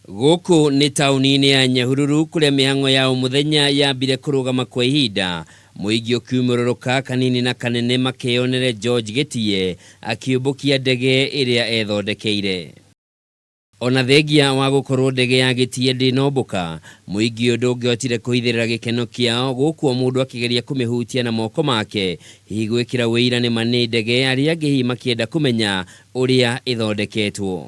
Gũkũ nĩ taũni-inĩ ya Nyahururu kũrĩa mĩhang'o ya o mũthenya yambire kũrũgama kwa ihinda, mũingĩ ũkiumũrũrũka kanini na kanene makeyonere George Gĩtiye akĩũmbũkia ndege ĩrĩa ethondekeire. Ona thengia wa gũkorwo ndege ya Gĩtiye ndĩnombũka, mũingĩ ũyũ ndũngĩhotire kũhithĩrĩra gĩkeno kĩao gũkũ o mũndũ akĩgeria kũmĩhutia na moko make, hihi gwĩkĩra ũira nĩma nĩ ndege, arĩa angĩ hihi makĩenda kũmenya ũrĩa ĩthondeketwo.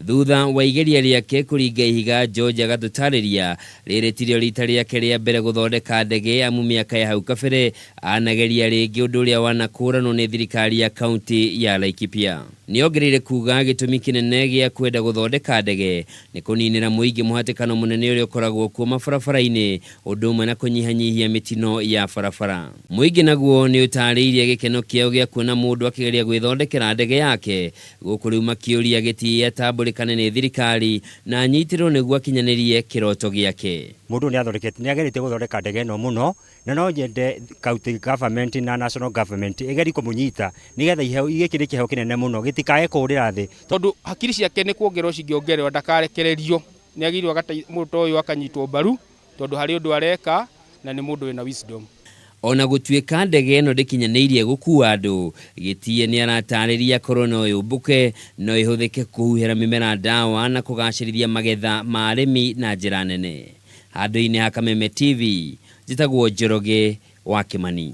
Thutha wa igeria rĩake kũringa ihiga, George agatũtarĩria rĩrĩ tirĩo rita rĩake rĩa mbere gũthondeka ndege amu mĩaka ya hau kabere anageria rĩngĩ ũndũ ũrĩa wanakũranwo nĩ thirikari ya kaunti ya Laikipia. Nĩongereire kuga gĩtũmi kĩnene gĩa kwenda gũthondeka ndege nĩ kũninĩra mũingĩ mũhatĩkano mũnene ũrĩa ũkoragwo kuo mabarabara-inĩ ũndũ ũmwe na kũnyihanyihia mĩtino ya barabara. Mũingĩ naguo nĩũtarĩirie gĩkeno kĩao gĩa kuona mũndũ akĩgeria gwĩthondekera ndege yake Gũkũ rĩu makĩũria Gĩtiĩ atambũrĩkane nĩ thirikari na anyitĩrĩrwo nĩguo akinyanĩrie kĩroto gĩake. Mũndũ ũyũ nĩathondekete, nĩageretie gũthondeka ndege ĩno mũno, na no nyende county government na national government ĩgerie kũmũnyita nĩgetha iheo, gĩkĩ nĩ kĩheo kĩnene mũno gĩtikae kũrĩra thĩ. Tondũ hakiri ciake nĩ kuongererwo cingĩongererwo ndakarekererio, nĩ agĩrĩirwo mũndũ ta ũyũ akanyitwo mbaru tondũ harĩ ũndũ areka na nĩ mũndũ wĩna wisdom. Ona gũtuĩka ndege ĩno ndĩkinyanĩirie gũkua andũ, Gĩtiye nĩaratarĩria korwo no yũmbũke, no ĩhũthĩke kũhuhĩra mĩmera ndawa na kũgacĩrithia magetha ma arĩmi na njĩra nene. Handũ-inĩ ha Kameme TV, njĩtagwo Njoroge wa Kĩmani.